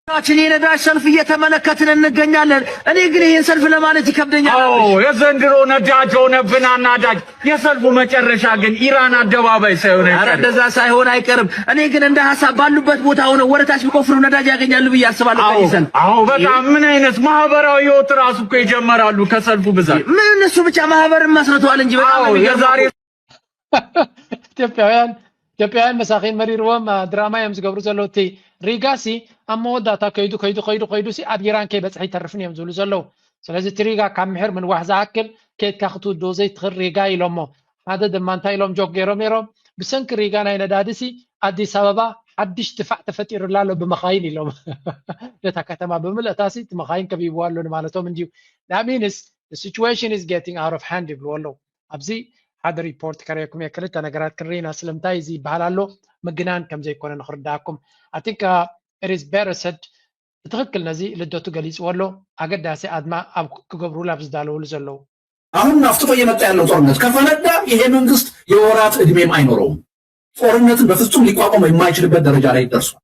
ችን የነዳጅ ሰልፍ እየተመለከትን እንገኛለን። እኔ ግን ይህን ሰልፍ ለማለት ይከብደኛል። አዎ የዘንድሮ ነዳጅ ሆነብን አናዳጅ። የሰልፉ መጨረሻ ግን ኢራን አደባባይ ሳይሆን ኧረ አይቀርም። እንደዛ ሳይሆን አይቀርም። እኔ ግን እንደ ሀሳብ ባሉበት ቦታ ሆነው ወደታች ቢቆፍሩ ነዳጅ ያገኛሉ ብዬ አስባለሁ። አዎ ከዚህ ሰልፍ አዎ በጣም ምን አይነት ማህበራዊ ህይወት ራሱ እኮ ይጀምራሉ ከሰልፉ ብዛት። ምን እነሱ ብቻ ማህበርን መስርተዋል እንጂ በጣም አዎ ነው የሚገርመው። የዛሬ ኢትዮጵያውያን ኢትዮጵያውያን መሳኪን መሪርዎም አ፣ ድራማ እዮም ዝገብሩ ዘለዉ። እቲ ሪጋ ሲ ኣብ መወዳእታ ከይዱ ከይዱ ከይዱ ከይዱ ሲ ኣብ ኢራን ከይበፅሐ ይተርፍን እዮም ዝብሉ ዘለዉ። ስለዚ እቲ ሪጋ ካብ ምሕር ምንዋሕ ዝኣክል ከይድካ ክትውድኦ ዘይትኽእል ሪጋ ኢሎሞ። ሓደ ድማ እንታይ ኢሎም ጆክ ገይሮም ነይሮም፣ ብሰንኪ ሪጋ ናይ ነዳዲ ሲ ኣዲስ ኣበባ ሓድሽ ድፋዕ ተፈጢሩላ ኣሎ ብመኻይን ኢሎም። ነታ ከተማ ብምልእታ ሲ እቲ መኻይን ከቢብዋ ኣሎ ንማለቶም እንድዩ። That means the situation is getting out of hand ይብልዎ ኣለዉ። ኣብዚ ሓደ ሪፖርት ከርእየኩም እየ። ክልተ ነገራት ክንርኢ ኢና። ስለምንታይ እዚ ይበሃል ኣሎ ምግናን ከም ዘይኮነ ንኽርዳእኩም። I think uh, it is better said ብትኽክል ነዚ ልደቱ ገሊፅዎ ኣሎ። ኣገዳሲ ኣድማ ኣብ ክገብሩሉ ኣብ ዝዳለውሉ ዘለዉ አሁን ናፍጥጦ እየመጣ ያለው ጦርነት ከፈነዳ ይሄ መንግስት የወራት እድሜም አይኖረውም። ጦርነትን በፍጹም ሊቋቋም የማይችልበት ደረጃ ላይ ደርሷል።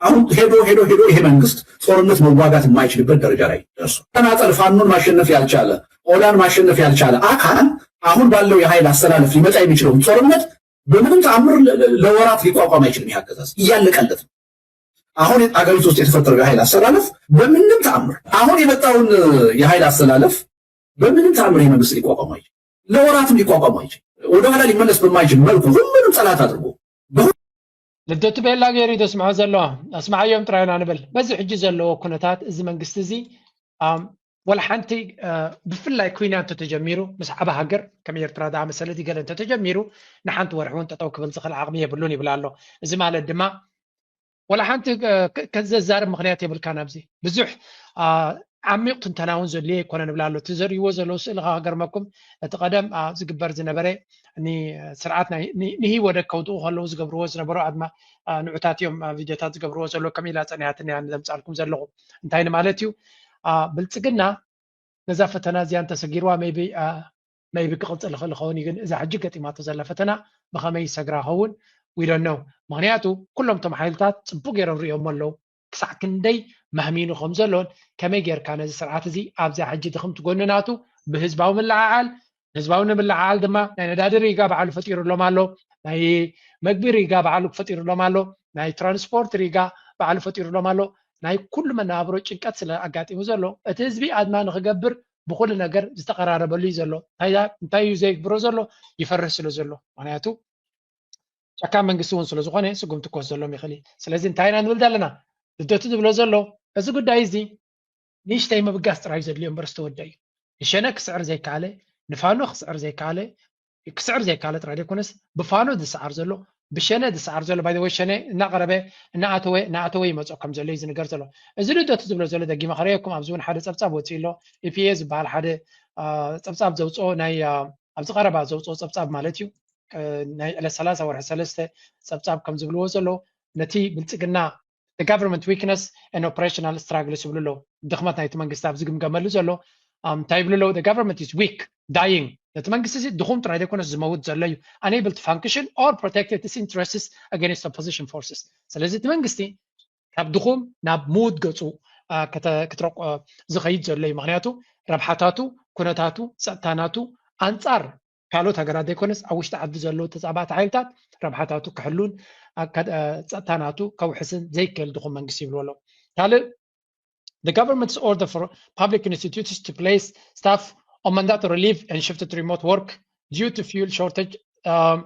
አሁን ሄዶ ሄዶ ሄዶ ይሄ መንግስት ጦርነት መዋጋት የማይችልበት ደረጃ ላይ ደርሷል። ተናጠል ፋኖን ማሸነፍ ያልቻለ፣ ኦላን ማሸነፍ ያልቻለ አካል አሁን ባለው የኃይል አሰላለፍ ሊመጣ የሚችለውን ጦርነት በምንም ተአምር ለ- ለ- ለወራት ሊቋቋም አይችልም። ይህ አገዛዝ እያለቀለት ነው። አሁን አገሪቱ ውስጥ የተፈጠረው የኃይል አሰላለፍ በምንም ተአምር አሁን የመጣውን የኃይል አሰላለፍ በምንም ተአምር ይህ መንግስት ሊቋቋም አይችልም። ለወራትም ሊቋቋም አይችልም። ወደኋላ ሊመለስ በማይችል መልኩ ሁሉንም ጠላት አድርጎ ልደቱ ቤላ ገይሩ እዩ ዘስምዖ ዘሎ። ኣስምዓዮም ጥራይና ንብል። በዚ ሕጂ ዘለዎ ኩነታት እዚ መንግስቲ እዚ ኣም፣ ወላ ሓንቲ እ፣ ብፍላይ ኩናት እንተተጀሚሩ ምስ ዓቢ ሃገር ከም ኤርትራ ዝኣመሰለት ገለ እንተተጀሚሩ ንሓንቲ ወርሒ እውን ጠጠው ክብል ዝኽእል ዓቕሚ የብሉን ይብል ኣሎ። እዚ ማለት ድማ ወላ ሓንቲ እ፣ ከ- ከዘዛርብ ምኽንያት የብልካን። ኣብዚ ብዙሕ ኣ፣ ዓሚቕ ትንተና እውን ዘድልዮ ኣይኮነን ይብል ኣሎ። እቲ ዘርእይዎ ዘለዉ ስእሊ ከገርመኩም እቲ ቀደም ኣ፣ ዝግበር ዝነበረ ኒ- ስርዓት ናይ ኒ- ንህወደግ ከውድቑ ከለዉ ዝገብርዎ ዝነበሩ ኣድማ ኣ፣ ንዑታት እዮም ኣ፣ ቪድዮታት ዝገብርዎ ዘለዉ። ከም ኢላ ጸኒሓትኒ እያ ዘምጻልኩም ዘለኹ። እንታይ ንማለት እዩ? ኣ፣ ብልጽግና ነዛ ፈተና እዚኣ እንተሰጊርዋ maybe ኣ፣ maybe ክቕጽል ይኽእል ይኸውን እዩ። ግን እዛ ሕጂ ገጢማቶ ዘላ ፈተና ብኸመይ ይሰግራ ይኸውን? We don't know። ምኽንያቱ ኩሎም እቶም ሓይልታት ጽቡቕ ገይሮም ርእዮም ኣለዉ። ክሳዕ ክንደይ ማህሚኑ ከም ዘሎን ከመይ ጌርካ ነዚ ስርዓት እዚ ኣብዛ ሕጂ ድኽምቲ ጎኒ ናቱ ብህዝባዊ ምልዕዓል፣ ህዝባዊ ንምልዕዓል ድማ ናይ ነዳዲ ሪጋ ባዕሉ ፈጢሩሎም ኣሎ፣ ናይ መግቢ ሪጋ ባዕሉ ፈጢሩሎም ኣሎ፣ ናይ ትራንስፖርት ሪጋ ባዕሉ ፈጢሩሎም ኣሎ። ናይ ኩሉ መነባብሮ ጭንቀት ስለ ኣጋጢሙ ዘሎ እቲ ህዝቢ ኣድማ ንክገብር ብኩሉ ነገር ዝተቀራረበሉ እዩ ዘሎ። እንታይ እንታይ እዩ ዘይግብሮ ዘሎ? ይፈርህ ስለ ዘሎ። ምክንያቱ ጨካን መንግስቲ እውን ስለ ዝኾነ ስጉምቲ ክወስደሎም ይኽእል እዩ። ስለዚ እንታይ ኢና ንብል ዘለና? ልደቱ ዝብሎ ዘሎ እዚ ጉዳይ እዚ ንእሽተይ ምብጋስ ጥራይ ዘድልዮ እምበር ዝተወደ እዩ። ንሸነ ክስዕር ዘይከኣለ፣ ንፋኖ ክስዕር ዘይከኣለ፣ ክስዕር ዘይከኣለ ጥራይ ዘይኮነስ ብፋኖ ዝሰዓር ዘሎ፣ ብሸነ ዝሰዓር ዘሎ፣ by the way ሸነ እናቐረበ እናኣተወ እናኣተወ ይመፅኦ ከም ዘሎ እዩ ዝንገር ዘሎ። እዚ ልደቱ ዝብሎ ዘሎ ደጊመ ከርእየኩም፣ ኣብዚ እውን ሓደ ፀብፃብ ወፂኡ ኣሎ። ኢፒኤ ዝበሃል ሓደ አ፣ ፀብፃብ ዘውፅኦ ናይ አ፣ ኣብዚ ቀረባ ዘውፅኦ ፀብፃብ ማለት እዩ። አ፣ ናይ ዕለት ሰላሳ ወርሒ ሰለስተ ፀብፃብ ከም ዝብልዎ ዘሎ ነቲ ብልፅግና the government weakness and operational struggle ዝብሉ ኣለዉ። ድኽመት ናይቲ መንግስቲ ኣብ ዝግምገመሉ ዘሎ ኣም፣ እንታይ ይብሉ ኣለዉ? The government is weak, dying። ነቲ መንግስቲ እዚ ድኹም ጥራይ ዘይኮነስ ዝመውት ዘሎ እዩ። Unable to function or protect its interests against opposition forces። ስለዚ እቲ መንግስቲ ካብ ድኹም ናብ ምዉት ገጹ አ፣ ከተ- ክትረቆ ዝኸይድ ዘሎ እዩ። ምክንያቱ ረብሓታቱ፣ ኩነታቱ፣ ጸጥታ ናቱ ኣንጻር ካልኦት ሃገራት ዘይኮነስ ኣብ ውሽጢ ዓዲ ዘለዉ ተጻባእቲ ሓይልታት ረብሓታቱ ክሕሉን ኣካ- ጸጥታ ናቱ ከውሕስን ዘይክእል ድኹም መንግስቲ ይብሉ ኣለዉ። ካልእ the government's order for public institutions to place staff on mandatory leave and shifted to remote work due to fuel shortage um,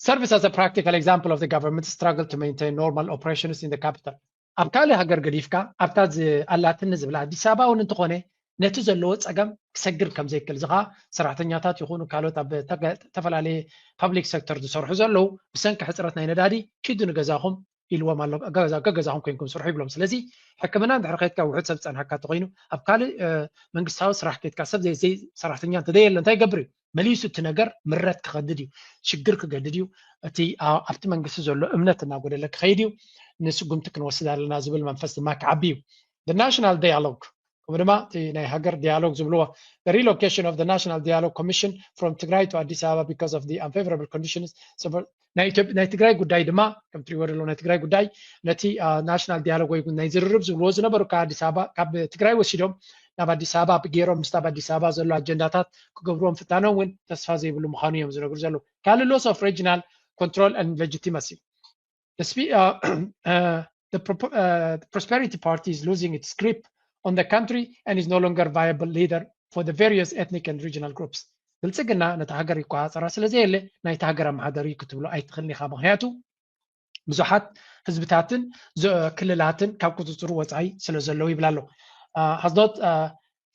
serves as a practical example of the government's struggle to maintain normal operations in the capital. ኣብ ካልእ ሃገር ገዲፍካ ኣብታ ኣላትኒ ዝብላ ኣዲስ ኣበባ እውን እንተኾነ ነቲ ዘለዎ ጸገም ክሰግር ከም ዘይክእል እዚ ከዓ ሰራሕተኛታት ይኹኑ ካልኦት ኣብ ዝተፈላለየ ፓብሊክ ሴክተር ዝሰርሑ ዘለዉ ብሰንኪ ሕፅረት ናይ ነዳዲ ኪዱ ንገዛኹም ኢልዎም ኣሎ። ገዛኩም ኮይንኩም ስርሑ ይብሎም። ስለዚ ሕክምና እንድሕር ከድካ ውሑድ ሰብ ዝፀንሓካ እንተኮይኑ ኣብ ካልእ መንግስታዊ ስራሕ ከድካ ሰብ ዘይ ሰራሕተኛ እንተዘየለ እንታይ ይገብር እዩ? መሊሱ እቲ ነገር ምረት ክኸድድ እዩ፣ ሽግር ክገድድ እዩ። እቲ ኣብቲ መንግስቲ ዘሎ እምነት እናጎደለ ክኸይድ እዩ። ንስጉምቲ ክንወስድ ኣለና ዝብል መንፈስ ድማ ክዓቢ እዩ። ናሽናል ዳያሎግ ከምኡ ድማ እቲ ናይ ሃገር ዲያሎግ ዝብልዎ relocation of the National Dialogue Commission from ትግራይ to ኣዲስ ኣበባ because of the unfavorable conditions ናይ ኢትዮጵያ ናይ ትግራይ ጉዳይ ድማ ከም ትሪእዎ ዘለዉ ናይ ትግራይ ጉዳይ ነቲ ናሽናል ዲያሎግ ወይ ናይ ዝርርብ ዝብልዎ ዝነበሩ ካብ ኣዲስ ኣበባ ካብ ትግራይ ወሲዶም ናብ ኣዲስ ኣበባ ገይሮም ምስታ ኣብ ኣዲስ ኣበባ ዘሎ ኣጀንዳታት ክገብርዎም ፍታኖም እውን ተስፋ ዘይብሉ ምዃኑ እዮም ዝነግሩ ዘለዉ ካልእ loss of regional control and legitimacy the, spe- uh, uh, the, propo- uh, the Prosperity Party is losing its grip on the country and is no longer viable leader for the various ethnic and regional groups. ብልፅግና ነቲ ሃገር ይቆፃፀራ ስለዘየለ ናይቲ ሃገር ኣመሓደሪ ክትብሎ ኣይትኽእልን ኢኻ። ምክንያቱ ብዙሓት ህዝብታትን ዞ- ክልላትን ካብ ቁፅፅሩ ወፃኢ ስለ ዘለዉ ይብላ ኣሎ። Uh, has not uh,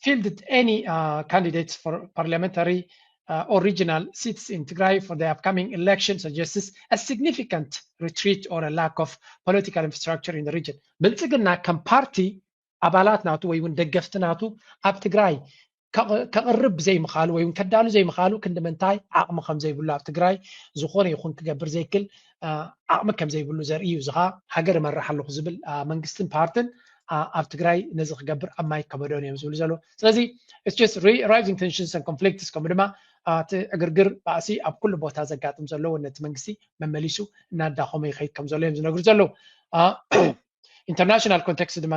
fielded any uh, candidates for parliamentary uh, or regional seats in Tigray for the upcoming election suggests a significant retreat or a lack of political infrastructure in the region. ብልፅግና ከም ፓርቲ ኣባላት ናቱ ወይ እውን ደገፍቲ ናቱ ኣብ ትግራይ ከቕርብ ዘይምኻሉ ወይ እውን ከዳሉ ዘይምኻሉ ክንዲ ምንታይ ዓቕሚ ከም ዘይብሉ ኣብ ትግራይ ዝኾነ ይኹን ክገብር ዘይክል ዓቕሚ ከም ዘይብሉ ዘርኢ እዩ። እዚ ከዓ ሃገር እመርሕ ኣለኹ ዝብል መንግስትን ፓርትን ኣብ ትግራይ ነዚ ክገብር ኣብ ማይ ከበዶን እዮም ዝብሉ ዘለዉ። ስለዚ it's just rising tensions and conflicts ከምኡ ድማ እቲ ዕግርግር ባእሲ ኣብ ኩሉ ቦታ ዘጋጥም ዘሎ ነቲ መንግስቲ መመሊሱ እናዳኸሞ ይኸይድ ከም ዘሎ እዮም ዝነግሩ ዘለዉ። International context ድማ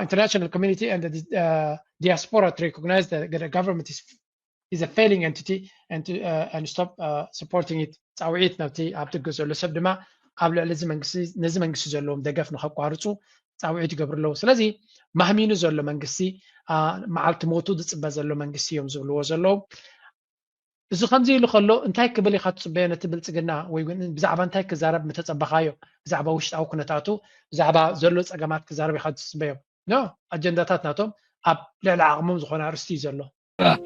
international community and the diaspora to recognize the government is is a failing entity and to uh, and stop uh, supporting it ፃውዒት ናብቲ ኣብ ደገ ዘሎ ሰብ ድማ ኣብ ልዕሊ ነዚ መንግስቲ ዘለዎም ደገፍ ንኸቋርፁ ፃውዒት ይገብሩ ኣለዉ። ስለዚ ማህሚኑ ዘሎ መንግስቲ መዓልቲ ሞቱ ዝፅበ ዘሎ መንግስቲ እዮም ዝብልዎ ዘለዉ። እዚ ከምዚ ኢሉ ከሎ እንታይ ክብል ኢኻ ትፅበዮ? ነቲ ብልፅግና ወይ ብዛዕባ እንታይ ክዛረብ ምተፀበኻዮ? ብዛዕባ ውሽጣዊ ኩነታቱ ብዛዕባ ዘሎ ፀገማት ክዛረብ ኢኻ ትፅበዮ? ኖ፣ ኣጀንዳታት ናቶም ኣብ ልዕሊ ዓቕሞም ዝኾነ ኣርእስቲ እዩ ዘሎ።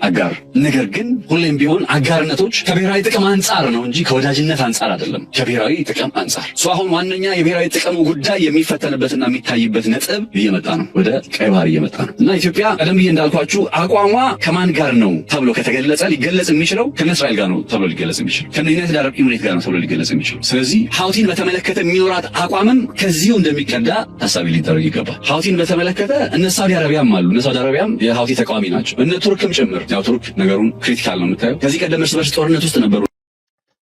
አጋር ነገር ግን ሁሌም ቢሆን አጋርነቶች ከብሔራዊ ጥቅም አንጻር ነው እንጂ ከወዳጅነት አንጻር አይደለም። ከብሔራዊ ጥቅም አንጻር አሁን ዋነኛ የብሔራዊ ጥቅሙ ጉዳይ የሚፈተንበትና የሚታይበት ነጥብ እየመጣ ነው፣ ወደ ቀይ ባህር እየመጣ ነው እና ኢትዮጵያ ቀደም ብዬ እንዳልኳችሁ አቋሟ ከማን ጋር ነው ተብሎ ከተገለጸ ሊገለጽ የሚችለው ከነ እስራኤል ጋር ነው ተብሎ ሊገለጽ የሚችለው ከነ ዩናይትድ አረብ ኤምሬት ጋር ነው ተብሎ ሊገለጽ የሚችለው። ስለዚህ ሀውቲን በተመለከተ የሚኖራት አቋምም ከዚሁ እንደሚቀዳ ታሳቢ ሊደረግ ይገባል። ሀውቲን በተመለከተ እነ ሳውዲ አረቢያም አሉ። እነ ሳውዲ አረቢያም የሀውቲ ተቃዋሚ ናቸው። እነ ቱርክም ጭምር። ያው ቱርክ ነገሩን ክሪቲካል ነው የምታየው። ከዚህ ቀደም እርስ በርስ ጦርነት ውስጥ ነበሩ።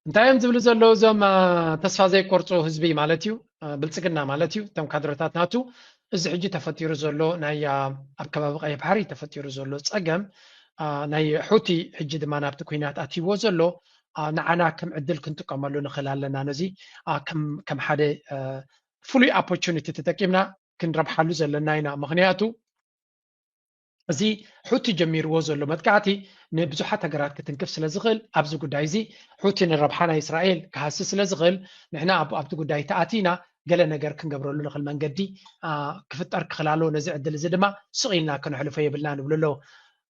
እንታይ እዮም ዝብሉ ዘለዉ እዞም ተስፋ ዘይቆርፁ ህዝቢ ማለት እዩ፣ ብልፅግና ማለት እዩ። እቶም ካድረታት ናቱ እዚ ሕጂ ተፈጢሩ ዘሎ ናይ ኣብ ከባቢ ቀይሕ ባሕሪ ተፈጢሩ ዘሎ ፀገም ናይ ሑቲ ሕጂ ድማ ናብቲ ኩናት ኣትይዎ ዘሎ ንዓና ከም ዕድል ክንጥቀመሉ ንኽእል ኣለና። ነዚ ከም ሓደ ፍሉይ ኦፖርቹኒቲ ተጠቂምና ክንረብሓሉ ዘለና ኢና። ምኽንያቱ እዚ ሑቲ ጀሚርዎ ዘሎ መጥቃዕቲ ንብዙሓት ሃገራት ክትንክፍ ስለ ዝኽእል ኣብዚ ጉዳይ እዚ ሑቲ ንረብሓ ናይ እስራኤል ክሃሲ ስለ ዝኽእል ንሕና ኣብቲ ጉዳይ ተኣቲና ገለ ነገር ክንገብረሉ ንኽእል መንገዲ ክፍጠር ክኽእል ኣለዎ። ነዚ ዕድል እዚ ድማ ስቕ ኢልና ከነሕልፎ የብልና ንብሉ ኣለዉ።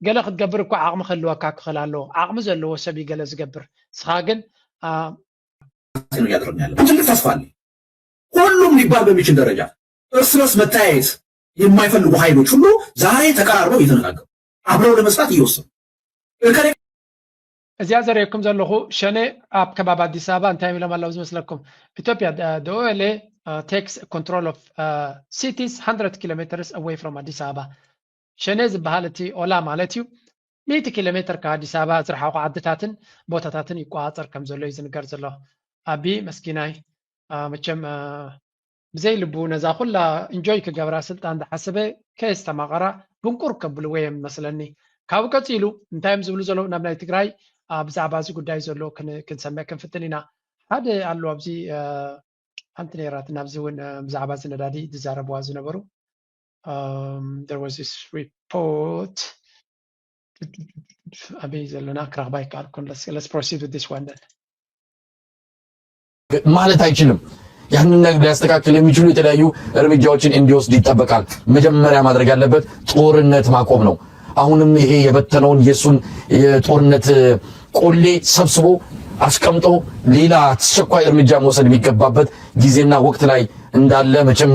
ገለ ክትገብር እኳ ዓቕሚ ክህልወካ ክኽእል ኣለዎ። ዓቕሚ ዘለዎ ሰብ እዩ ገለ ዝገብር። ንስኻ ግን ነው እያደረግን ያለ ትልቅ ተስፋ አለ። ሁሉም ሊባል በሚችል ደረጃ እርስ በርስ መተያየት የማይፈልጉ ኃይሎች ሁሉ ዛሬ ተቀራርበው እየተነጋገሩ አብረው ለመስራት እየወሰኑ እከሌ እዚኣ ዘርእየኩም ዘለኹ ሸኔ ኣብ ከባቢ ኣዲስ ኣበባ እንታይ ኢሎም ኣለዉ ዝመስለኩም? ኢትዮጵያ the O L A takes control of cities hundred kilometers away from ኣዲስ ኣበባ። ሸኔ ዝበሃል እቲ ኦላ ማለት እዩ ሚእቲ ኪሎ ሜትር ካብ ኣዲስ ኣበባ ዝረሓቑ ዓድታትን ቦታታትን ይቆፃፀር ከም ዘሎ እዩ ዝንገር ዘሎ። ኣቢ መስኪናይ መቸም ብዘይ ልቡ ነዛ ኩላ እንጆይ ክገብራ ስልጣን ዝሓሰበ ከየስተማቐራ ብንቁር ከብልዎ እዮም መስለኒ። ካብኡ ቀፂሉ እንታይ እዮም ዝብሉ ዘለዉ ናብ ናይ ትግራይ ብዛዕባ እዚ ጉዳይ ዘሎ ክንሰምዕ ክንፍትን ኢና። ሓደ ኣሎ ኣብዚ ሓንቲ ነይራት ናብዚ እውን ብዛዕባ እዚ ነዳዲ ዝዛረብዋ ዝነበሩ there was this report ኣበይ ዘለና ክረኽባ ይከኣልኩን let's proceed with this one then ማለት አይችልም። ያንን ነገር ሊያስተካክል የሚችሉ የተለያዩ እርምጃዎችን እንዲወስድ ይጠበቃል። መጀመሪያ ማድረግ ያለበት ጦርነት ማቆም ነው። አሁንም ይሄ የበተነውን የእሱን የጦርነት ቆሌ ሰብስቦ አስቀምጦ ሌላ አስቸኳይ እርምጃ መውሰድ የሚገባበት ጊዜና ወቅት ላይ እንዳለ መቼም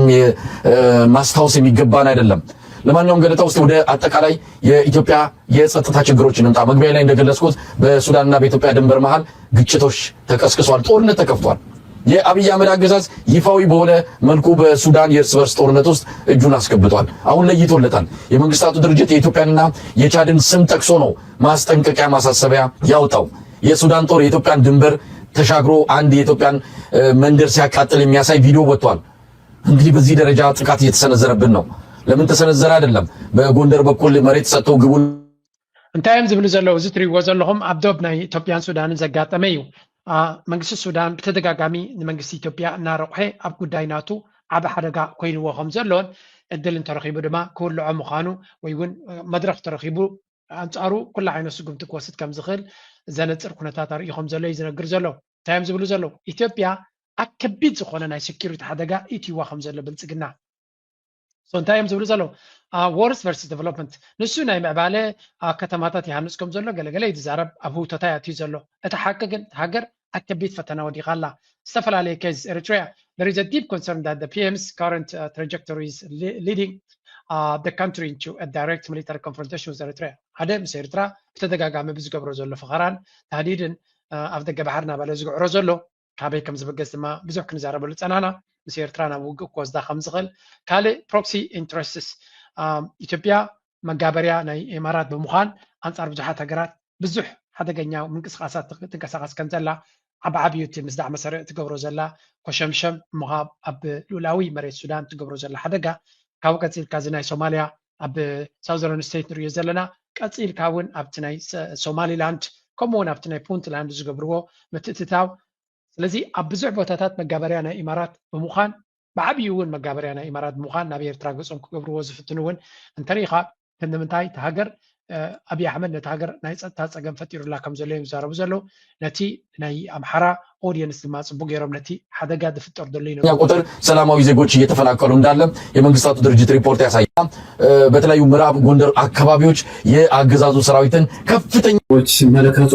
ማስታወስ የሚገባን አይደለም። ለማንኛውም ገለታ ውስጥ ወደ አጠቃላይ የኢትዮጵያ የጸጥታ ችግሮች እንምጣ። መግቢያ ላይ እንደገለጽኩት በሱዳንና በኢትዮጵያ ድንበር መሃል ግጭቶች ተቀስቅሷል፣ ጦርነት ተከፍቷል። የአብይ አህመድ አገዛዝ ይፋዊ በሆነ መልኩ በሱዳን የእርስ በርስ ጦርነት ውስጥ እጁን አስገብቷል። አሁን ለይቶለታል። የመንግስታቱ ድርጅት የኢትዮጵያንና የቻድን ስም ጠቅሶ ነው ማስጠንቀቂያ ማሳሰቢያ ያወጣው። የሱዳን ጦር የኢትዮጵያን ድንበር ተሻግሮ አንድ የኢትዮጵያን መንደር ሲያቃጥል የሚያሳይ ቪዲዮ ወጥቷል። እንግዲህ በዚህ ደረጃ ጥቃት እየተሰነዘረብን ነው። ለምን ተሰነዘረ አይደለም፣ በጎንደር በኩል መሬት ሰጥተው ግቡ። እንታይ እዮም ዝብሉ ዘለዉ? እዚ ትሪእዎ ዘለኹም ኣብ ዶብ ናይ ኢትዮጵያን ሱዳንን ዘጋጠመ እዩ። መንግስቲ ሱዳን ብተደጋጋሚ ንመንግስቲ ኢትዮጵያ እናረቑሐ ኣብ ጉዳይ ናቱ ዓቢ ሓደጋ ኮይንዎ ከም ዘሎን እድል እንተረኺቡ ድማ ክውልዖ ምዃኑ ወይ እውን መድረኽ ተረኺቡ ኣንጻሩ ኩሉ ዓይነት ስጉምቲ ክወስድ ከም ዝኽእል ዘነጽር ኩነታት ኣርእዩ ከም ዘሎ እዩ ዝነግር ዘሎ። እንታይ እዮም ዝብሉ ዘለዉ? ኢትዮጵያ ኣብ ከቢድ ዝኾነ ናይ ሴኪሪቲ ሓደጋ ኢትይዋ ከም ዘሎ ብልጽግና እንታይ እዮም ዝብሉ ዘለዉ? Worst versus development፣ ንሱ ናይ ምዕባለ ኣብ ከተማታት ይሃንፅ ከም ዘሎ ገለገለ ይዛረብ፣ ኣብ ህውተታ ያትዩ ዘሎ። እቲ ሓቂ ግን ሃገር ኣብ ከቢድ ፈተና ወዲቓ ኣላ። ዝተፈላለየ case ኤሪትሪያ፣ there is a deep concern that the P M's current trajectory is leading the country into a direct military confrontation with Eritrea። ሓደ ምስ ኤርትራ ብተደጋጋሚ ብዝገብሮ ዘሎ ፈኸራን ታህዲድን ኣብ ደገ ባሕሪ እናበለ ዝግዕሮ ዘሎ ካበይ ከም ዝብገስ ድማ ብዙሕ ክንዛረበሉ ዝጸናሕና፣ ምስ ኤርትራ ናብ ውግእ ክወስዳ ከም ዝኽእል፣ ካልእ proxy interests፣ ኢትዮጵያ መጋበርያ ናይ ኢማራት ብምዃን ኣንጻር ብዙሓት ሃገራት ብዙሕ ሓደገኛ ምንቅስቃሳት ትንቀሳቐስ ከም ዘላ፣ ዓቢ ዓብዩ እቲ ምስዳዕ መሰሪዕ ትገብሮ ዘላ ኮሸምሸም እሞ ኣብ ልኡላዊ መሬት ሱዳን ትገብሮ ዘላ ሓደጋ ካብኡ ቀጺልካ እዚ ናይ ሶማልያ ኣብ ሳውዘርን ስቴት ንሪኦ ዘለና ቀጺልካ እውን ኣብቲ ናይ ሶማሊላንድ ከምኡ እውን ኣብቲ ናይ ፑንትላንድ ዝገብርዎ ምትእትታው ስለዚ ኣብ ብዙሕ ቦታታት መጋበርያ ናይ ኢማራት ብምዃን ብዓብዩ እውን መጋበርያ ናይ ኢማራት ብምዃን ናብ ኤርትራ ገጾም ክገብርዎ ዝፍትኑ እውን እንተሪኢኻ ክንዲ ምንታይ እቲ ሃገር ኣብይ ኣሕመድ ነቲ ሃገር ናይ ፀጥታ ፀገም ፈጢሩላ ከም ዘሎ እዮም ዝዛረቡ ዘለዉ ነቲ ናይ ኣምሓራ ኦዲየንስ ድማ ፅቡቅ ገይሮም ነቲ ሓደጋ ዝፍጠር ዘሎ ይነግሩ ቁጥር ሰላማዊ ዜጎች እየተፈናቀሉ እንዳለ የመንግስታቱ ድርጅት ሪፖርት ያሳያል። በተለያዩ ምዕራብ ጎንደር አካባቢዎች የአገዛዙ ሰራዊትን ከፍተኛ ሲመለከቱ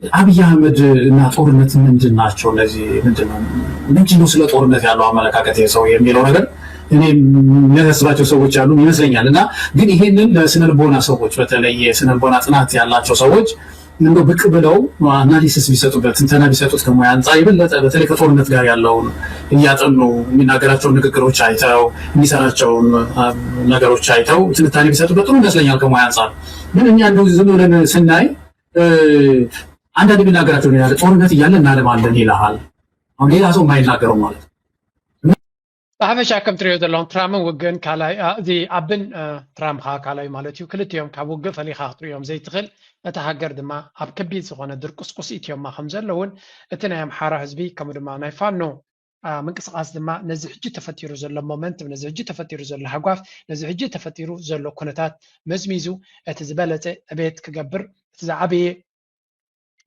አብይ አህመድ እና ጦርነት ምንድን ናቸው? እነዚህ ምንድን ነው ምንድን ነው ስለ ጦርነት ያለው አመለካከት የሰው የሚለው ነገር እኔ የሚያሳስባቸው ሰዎች ያሉ ይመስለኛል። እና ግን ይሄንን ለስነልቦና ሰዎች በተለይ የስነልቦና ጥናት ያላቸው ሰዎች እንደው ብቅ ብለው አናሊሲስ ቢሰጡበት ትንተና ቢሰጡት ከሙያ አንጻር የበለጠ በተለይ ከጦርነት ጋር ያለውን እያጠኑ የሚናገራቸውን ንግግሮች አይተው የሚሰራቸውን ነገሮች አይተው ትንታኔ ቢሰጡበት ጥሩ ይመስለኛል። ከሙያ አንጻር ግን እኛ እንደው ዝም ብለን ስናይ አንዳንድ የሚናገራቸው ሌላ ጦርነት እያለ እናለማለን ይልሃል። አሁን ሌላ ሰው የማይናገረው ማለት ነው። ብሓፈሻ ከም ትሪኦ ዘለኹም ትራምን ውግእን ካልኣይ እዚ ኣብን ትራም ከዓ ካልኣይ ማለት እዩ። ክልቲኦም ካብ ውግእ ፈሊኻ ክትሪኦም ዘይትኽእል እታ ሃገር ድማ ኣብ ከቢድ ዝኾነ ድርቁስቁስ ኢትዮማ ከም ዘለውን እቲ ናይ ኣምሓራ ህዝቢ ከምኡ ድማ ናይ ፋኖ ምንቅስቃስ ድማ ነዚ ሕጂ ተፈጢሩ ዘሎ ሞመንትም ነዚ ሕጂ ተፈጢሩ ዘሎ ሃጓፍ ነዚ ሕጂ ተፈጢሩ ዘሎ ኩነታት መዝሚዙ እቲ ዝበለፀ ዕቤት ክገብር እቲ ዝዓበየ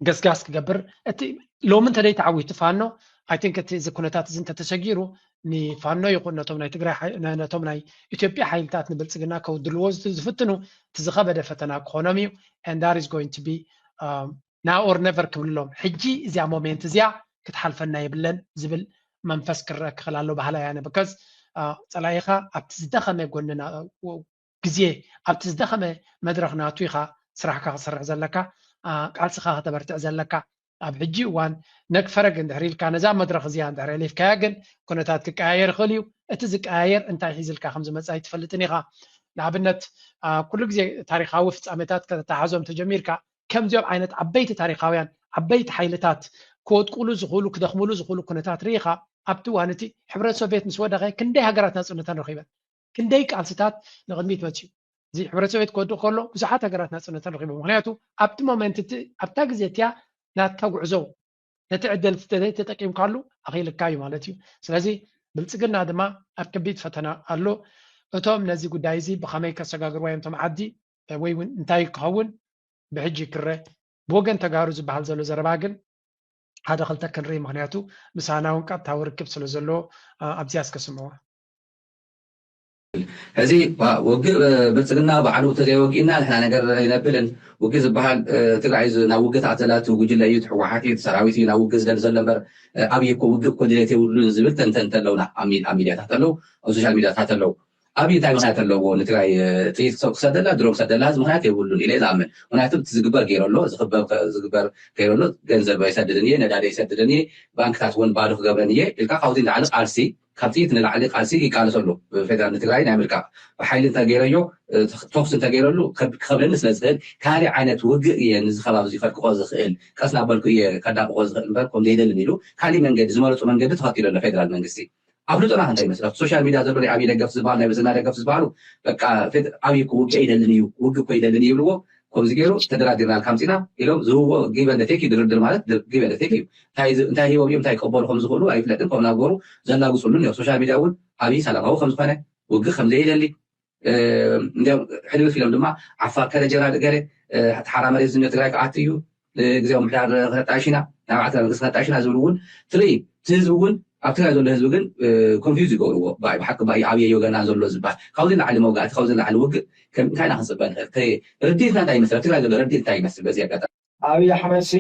ገስጋስ ክገብር እቲ ሎሚ እንተደይ ተዓዊቱ ፋኖ I think እቲ እዚ ኩነታት እዚ እንተተሰጊሩ ንፋኖ ይኹን ነቶም ናይ ትግራይ ነቶም ናይ ኢትዮጵያ ሓይልታት ንብልፅግና ከውድልዎ ዝፍትኑ እቲ ዝኸበደ ፈተና ክኾኖም እዩ and that is going to be now or never ክብልሎም ሕጂ እዚኣ ሞሜንት እዚኣ ክትሓልፈና የብለን ዝብል መንፈስ ክረአ ክኽእል ኣሎ ባህላ ያነ because ፀላኢኻ ኣብቲ ዝደኸመ ጎንና ግዜ ኣብቲ ዝደኸመ መድረኽ ናቱ ኢኻ ስራሕካ ክሰርሕ ዘለካ ቃልስኻ ከተበርትዕ ዘለካ ኣብ ሕጂ እዋን ነግ ፈረግ እንድሕር ኢልካ ነዛ መድረኽ እዚኣ እንድሕር የሊፍካያ ግን ኩነታት ክቀያየር ይኽእል እዩ እቲ ዝቀያየር እንታይ ሒዝልካ ከም ዝመፅእ ኣይትፈልጥን ኢኻ ንኣብነት ኩሉ ግዜ ታሪካዊ ፍፃሜታት ከተተሓዞም ተጀሚርካ ከምዚኦም ዓይነት ዓበይቲ ታሪካውያን ዓበይቲ ሓይልታት ክወድቁሉ ዝኽእሉ ክደኽምሉ ዝኽእሉ ኩነታት ርኢኻ ኣብቲ እዋን እቲ ሕብረት ሶቪየት ምስ ወደቐ ክንደይ ሃገራት ናፅነተን ረኺበን ክንደይ ቃልስታት ንቕድሚት መፅዩ እዚ ሕብረት ሶቪየት ክወድቕ ከሎ ብዙሓት ሃገራት ናፅነተን ረኺቡ ምክንያቱ ኣብቲ ሞመንት እቲ ኣብታ ግዜ እቲያ ናትካ ጉዕዞ ነቲ ዕድል ተጠቂምካሉ ኣኽኢልካ እዩ ማለት እዩ ስለዚ ብልፅግና ድማ ኣብ ከቢድ ፈተና ኣሎ እቶም ነዚ ጉዳይ እዚ ብኸመይ ከሰጋግርዋ እዮም እቶም ዓዲ ወይ እውን እንታይ ክኸውን ብሕጂ ክረ ብወገን ተጋሩ ዝበሃል ዘሎ ዘረባ ግን ሓደ ክልተ ክንርኢ ምክንያቱ ምሳና እውን ቀጥታዊ ርክብ ስለ ዘለዎ ኣብዚያ እስከ ስምዕዋ ሕዚ ውግእ ብልፅግና ባዕሉ ተዘይወጊእና ንሕና ነገር ኣይነብልን ውግእ ዝበሃል ትግራይ ናብ ውግእ ተኣተላ እቲ ጉጅለ እዩ ህወሓት እዩ ሰራዊት እዩ ናብ ውግእ ዝደሊ ዘሎ እምበር ኣብይ እኮ ውግእ እኮ ድሌት የብሉን ዝብል ተንተንቲ ኣለውና ኣብ ሚድያታት ኣለዉ ኣብ ሶሻል ሚድያታት ኣለዉ ኣብይ እንታይ ምክንያት ኣለዎ ንትግራይ ጥይት ክሰደላ ድሮ ክሰደላ ህዝቢ ምክንያት የብሉን ኢለ ዝኣምን። ምክንያቱ እቲ ዝግበር ገይሩ ኣሎ፣ ዝግበር ገይሩ ኣሎ። ገንዘብ ኣይሰድድን እየ፣ ነዳዲ ኣይሰድድን እየ፣ ባንክታት እውን ባዶ ክገብረን እየ ኢልካ ካብዚ ንላዕሊ ቃልሲ፣ ካብ ጥይት ንላዕሊ ቃልሲ ይቃለስ ኣሎ። ፌደራል ንትግራይ ናይ ምልቃቕ ብሓይሊ እንተገይረዮ፣ ተኩስ እንተገይረሉ ክኸብለኒ ስለ ዝኽእል ካሊእ ዓይነት ውግእ እየ ንዚ ከባቢ እዚ ከድቅቆ ዝኽእል፣ ቀስ ናበልኩ እየ ከዳቅቆ ዝኽእል እምበር ከም ዘይደልን ኢሉ ካሊእ መንገዲ ዝመረፁ መንገዲ ተኸቲሉ ኣሎ ፌደራል መንግስቲ። ኣፍልጦና እንታይ ይመስል ኣብቲ ሶሻል ሚድያ ዘሎ ናይ ኣብይ ደገፍ ዝበሃሉ ናይ ብልፅግና ደገፍ ዝበሃሉ በቃ ኣብይ እኮ ውግእ ኣይደልን እዩ ውግእ እኮ ይደልን እዩ ይብልዎ። ከምዚ ገይሩ ተደራዲርና ኢልካ ኣምፂና ኢሎም ዝህብዎ give and take እዩ። ድርድር ማለት give and take እዩ። እንታይ ሂቦም እዮም እንታይ ክቀበሉ ከም ዝኽእሉ ኣይፍለጥን። ከም ናገሩ ዘላግፅሉን እዮም። ሶሻል ሚድያ እውን ኣብይ ሰላማዊ ከም ዝኾነ ውግእ ከም ዘይደሊ እንዲያውም ሕልፍ ኢሎም ድማ ዓፋር ከለ ጀራድ ገለ ሓራ መሬት ዝነ ትግራይ ክኣት እዩ። ግዜያዊ ምሕዳር ክነጣይሽ ኢና፣ ናይ ባዕልትና መንግስቲ ክነጣይሽ ኢና ዝብሉ እውን ትርኢ። እቲ ህዝቢ እውን ኣብ ትግራይ ዘሎ ህዝቢ ግን ኮንፊውዝ ይገብርዎ። ብሓቂ ብኣይ ኣብየዮ ገና ዘሎ ዝበሃል ካብዚ ንላዕሊ መውጋእቲ ካብዚ ንላዕሊ ውግእ እንታይ ኢና ክንፅበ ንኽእል? ርድኢትና እንታይ ይመስል? ኣብ ትግራይ ዘሎ ርድኢት እንታይ ይመስል? በዚ ኣጋጣሚ ኣብይ ኣሕመድ ሲ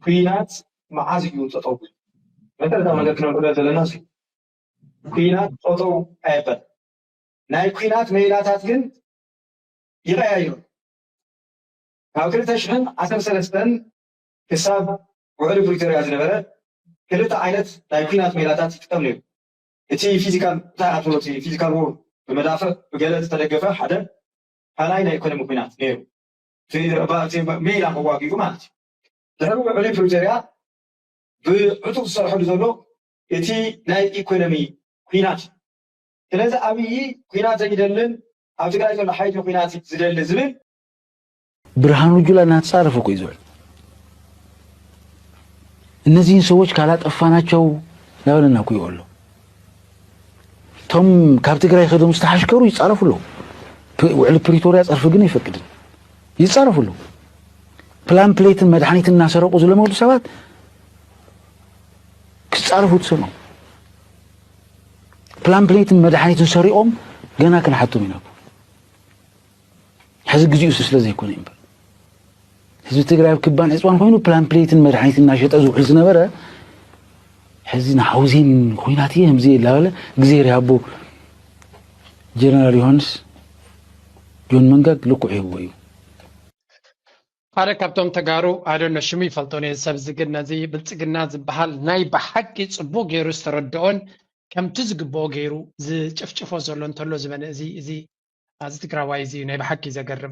ኩናት መዓዝ እዩ ጠጠው? መሰረታዊ ነገር ክነብረ ዘለና ኩናት ጠጠው ኣየበል ናይ ኩናት ሜላታት ግን ይቐያይሩ። ካብ ክልተ ሽሕን ዓሰርተ ሰለስተን ክሳብ ውዕሊ ፕሪቶርያ ዝነበረ ክልተ ዓይነት ናይ ኩናት ሜላታት ይጥቀም ነይሩ። እቲ ፊዚካል እንታይ ኣትዎ እቲ ፊዚካል ዎር ብመዳፍዕ ብገለ ዝተደገፈ ሓደ ካልኣይ ናይ ኢኮኖሚ ኩናት ነይሩ። ሜላ መዋጊኡ ማለት እዩ። ድሕሪ ውዕሊ ፕሪቶርያ ብዕቱብ ዝሰርሐሉ ዘሎ እቲ ናይ ኢኮኖሚ ኩናት እዩ። ስለዚ ኣብይ ኩናት ዘይደልን ኣብ ትግራይ ዘሎ ሓይሊ ኩናት ዝደሊ ዝብል ብርሃኑ ጁላ እናተፃረፈ እኮ እዩ ዝውዕል። እነዚህን ሰዎች ካላጠፋናቸው እናበለና እኮ ይውዕል ኣሎ። እቶም ካብ ትግራይ ከይዶም ዝተሓሽከሩ ይፃረፉ ኣለዉ። ውዕሊ ፕሪቶርያ ፀርፊ ግን ኣይፈቅድን። ይፃረፉ ኣለዉ። ፕላን ፕሌትን መድሓኒትን እናሰረቁ ዝለመዱ ሰባት ክፃረፉ ትሰምዖም። ፕላን ፕሌትን መድሓኒትን ሰሪቖም ገና ክንሓቶም ኢና። ሕዚ ግዜኡ ስለ ዘይኮነ እምበር ህዝቢ ትግራይ ኣብ ክባን ዕፅዋን ኮይኑ ፕላን ፕሌትን መድሓኒትን እናሸጠ ዝውዕል ዝነበረ ሕዚ ንሓውዜን ኮይናት እየ ከምዚ እናበለ እግዜር ይሃቦ ጀነራል ዮሃንስ ጆን መንጋግ ልኩዕ ይህቦ እዩ። ሓደ ካብቶም ተጋሩ ኣደነ ሽሙ ይፈልጦ ነዚ ሰብ እዚ ግን ነዚ ብልፅግና ዝበሃል ናይ ብሓቂ ፅቡቅ ገይሩ ዝተረድኦን ከምቲ ዝግብኦ ገይሩ ዝጭፍጭፎ ዘሎ እንተሎ ዝበነ እዚ እዚ ኣዚ ትግራዋይ እዚ እዩ ናይ ብሓቂ ዘገርም።